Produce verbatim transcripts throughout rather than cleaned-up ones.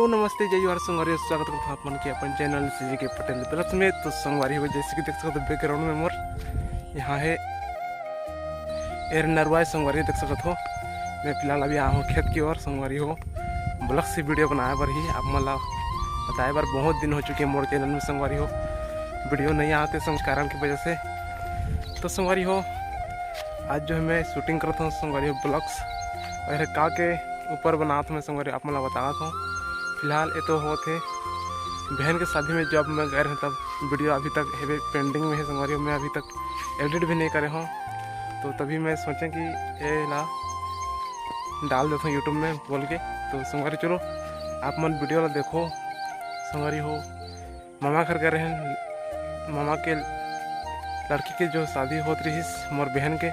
नमस्ते, जय जोहार संगवारी हो, स्वागत करत हौं आप मन के अपन चैनल सीजी के पटेल ब्लॉग्स में। तो संगवारी हो, जैसे कि देख सकत हो बैकग्राउंड में मोर यहाँ हे एरन नरवा हे संगवारी हो, देख सकत हो। मैं फिलहाल अभी आए हौं खेत की ओर संगवारी हो, ब्लॉग्स से वीडियो बनाए बर ही, आप मन ला बताए बर। बहुत दिन हो चुके हैं मोर चैनल में संगवारी हो, वीडियो नहीं आते संग कारण की वजह से। तो संगवारी हो, आज जो है मैं शूटिंग करत हौं संगवारी हो ब्लॉग्स, और का के ऊपर बनात हौं मैं संगवारी हो, आप मन ला बतावत हौं। फिलहाल ये तो होत हे बहन के शादी में, जब मैं गए रहें तब वीडियो अभी तक हेबे पेंडिंग में हे संगवारी हो, मैं अभी तक एडिट भी नहीं करे हौं। तो तभी मैं सोचें कि ये ला डाल देथौं YouTube में बोल के। तो संगवारी चलो आप मन वीडियो ला देखो संगवारी हो। मामा घर गए रहें, मामा के लड़की के जो शादी होत रहिस मोर बहन के,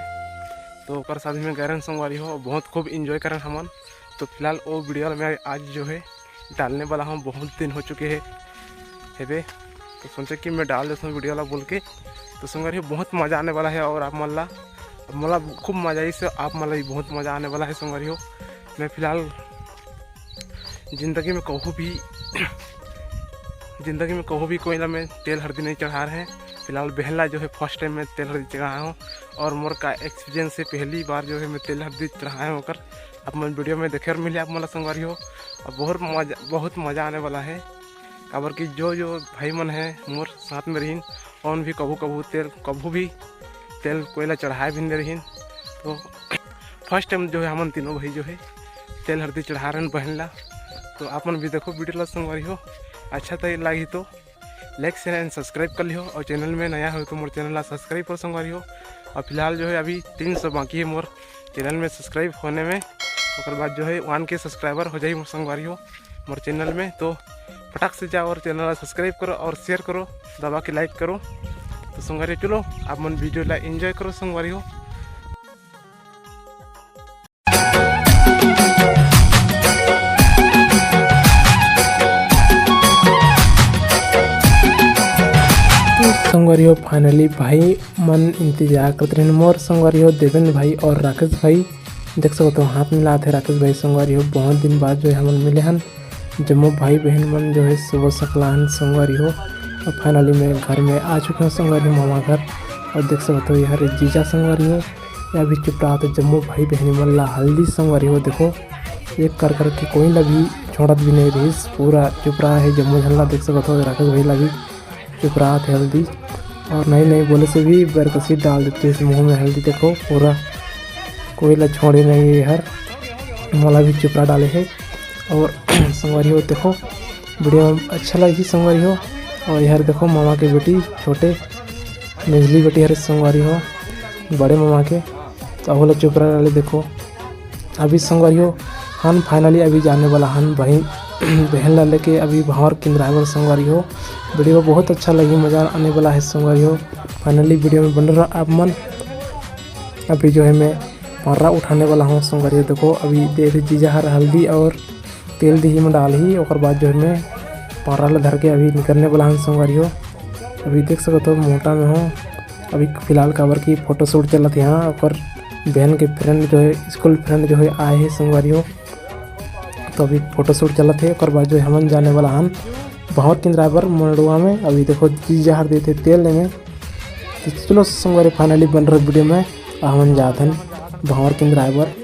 तो ओकर शादी में गए रहें संगवारी हो, बहुत खूब एंजॉय करें हमन। तो फिलहाल वो वीडियो ला मैं आज जो है डालने वाला हूँ, बहुत दिन हो चुके हैं हेबे, तो सोचे कि मैं डाल देता हूँ वीडियो ला बोल के। तो संगवारी हो, बहुत मज़ा आने वाला है और आप मन ला, मोला खूब मज़ा आई से आप मन ला भी बहुत मज़ा आने वाला है संगवारी हो। मैं फिलहाल जिंदगी में कहूँ भी जिंदगी में कहूँ भी कोई ला मैं तेल हरदी नहीं चढ़ा रहे। फिलहाल बहन ला जो है फर्स्ट टाइम मैं तेल हरदी चढ़ाया हूँ और मोर का एक्सपीरियंस है, पहली बार जो है मैं तेल हरदी चढ़ाया हूँ ओकर। आप मन वीडियो में देखे और मिले आप मन ला संगवारी हो। और बहुत मजा, बहुत मज़ा आने वाला है, काबर कि जो जो भाई मन हैं मोर साथ में रहिन, ओन भी कभू कभू तेल, कभू भी तेल कोई ला चढ़ाए भी नहीं रहिन। तो फर्स्ट टाइम जो है हमन तीनों भाई जो है तेल हरदी चढ़ा रहेन बहन ला। तो आप मन भी देखो वीडियो ला संगवारी हो, अच्छा तो लागी तो लाइक शेयर एंड सब्सक्राइब कर लिहो और चैनल में नया हो तो मोर चैनल ला सब्सक्राइब करो संगवारी हो। और फिलहाल जो है अभी तीन सौ बाकी है मोर चैनल में सब्सक्राइब होने में, ओकर बाद जो है वन के सब्सक्राइबर हो जाही मोर संगवारी हो मोर चैनल में। तो फटाक से जाओ और चैनल ला सब्सक्राइब करो और शेयर करो, दबा के लाइक करो। तो संगवारी हो, चलो आप मन वीडियो ला एंजॉय करो संगवारी हो। तो संगवारी हो, फाइनली भाई मन इंतजार करत रहिन मोर संगवारी हो, देवेंद्र भाई और राकेश भाई। देख सकत हो हाथ मिलात हे राकेश भाई संगवारी हो, बहुत दिन बाद जो है हमन मिले हन। जम्मो भाई बहन मन जो है सुबह सकलाहन संगवारी हो। और फाइनली मैं घर में आ चुके हौं संगवारी हो, मामा घर। और देख सकत हो यहाँ रे जीजा संगवारी हो, ये अभी चुपरात हे जम्मो भाई बहनी मन ला हल्दी संगवारी हो। देखो एक कर कर के कोई ला भी छोड़त भी नहीं रहिस, पूरा चुपरा हे जम्मो झन ला। देख सकत हो राकेश भाई ला भी चुपरात हे हल्दी। और नहीं नहीं बोले से भी बरकसी डाल देते इस मुंह में हल्दी। देखो पूरा कोई ला छोड़े नहीं ये हर, मोला भी चुपरा डाले हे। और संगवारी हो देखो वीडियो अच्छा लगी संगवारी हो। और यार देखो मामा के बेटी छोटे मेजली बेटी हरे संगवारी हो बड़े मामा के, तो ओला चुपरा डाले। देखो अभी संगवारी हो हम फाइनली अभी जाने वाला हन बहन बहन ला लेके अभी भांवर किंदराए बर संगवारी हो। वीडियो बहुत अच्छा लगी, मजा आने वाला है संगवारी हो। फाइनली वीडियो में बने रहो आप मन। अभी जो है मैं पर्रा उठाने वाला हूँ संगवारी हो। देखो अभी देख जीजा हर हल्दी और तेल दिही में डालही, ओकर बाद जो है मैं पर्रा ला धर के अभी निकलने वाला हूँ संगवारी हो। अभी देख सकत हो मोटा में हूँ अभी फिलहाल, काबर की फोटोशूट चलत हे यहाँ, ओकर बहन के फ्रेंड जो है स्कूल फ्रेंड जो है आए हे संगवारी हो। तो अभी फोटोशूट चलत हे, ओकर बाद जो है हमन जाने वाला हन भांवर किंदराए बर मंडुवा में। अभी देखो जीजा हर देथे तेल लेंगे। तो चलो संगवारी फाइनली बने रहो वीडियो में, हमन जात हन भांवर किंदराए बर।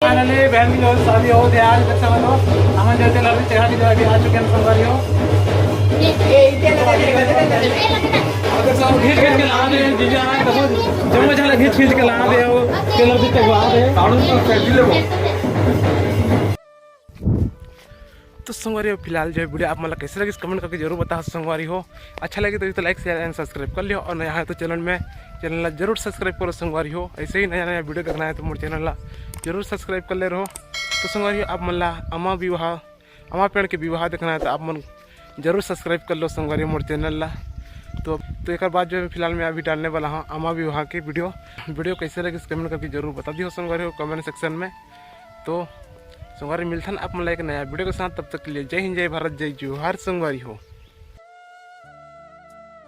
फाइनली बहन की जो शादी हो गया आज, अच्छा, मतलब, हमन जो तेल अभी चढ़ा के जो अभी आ चुके हैं संगवारी हो। अगर सब खींच खींच के ला दे, जीजा आए तो जम्मो झन ला खींच खींच के ला दे, वो तेल अभी चढ़वा दे। तो संगवारी हो, फिलहाल जो है वीडियो आप मन ला कैसे लगिस, कमेंट करके जरूर बताओ संगवारी हो। अच्छा लगे तो, तो लाइक, शेयर एंड सब्सक्राइब कर लियो, और नया है तो चैनल में, चैनल ला जरूर सब्सक्राइब करो संगवारी हो। ऐसे ही नया नया वीडियो देखना है तो मोर चैनल ला जरूर सब्सक्राइब कर ले रहो। तो संगवारी हो, आप मन ला अमा विवाह, अमा पेड़ के विवाह देखना है तो आप मन जरूर सब्सक्राइब कर लो संगवारी हो मोर चैनल ला। तो तो एक बाद जो है फिलहाल मैं अभी डालने वाला हूँ अमा विवाह के वीडियो। वीडियो कैसे लगिस, कमेंट करके जरूर बता दियो संगवारी हो कमेंट सेक्शन में। तो संगवारी, मिलथन आप मन ला एक नया वीडियो के साथ, तब तक के लिए जय हिंद, जय भारत, जय जोहार संगवारी हो।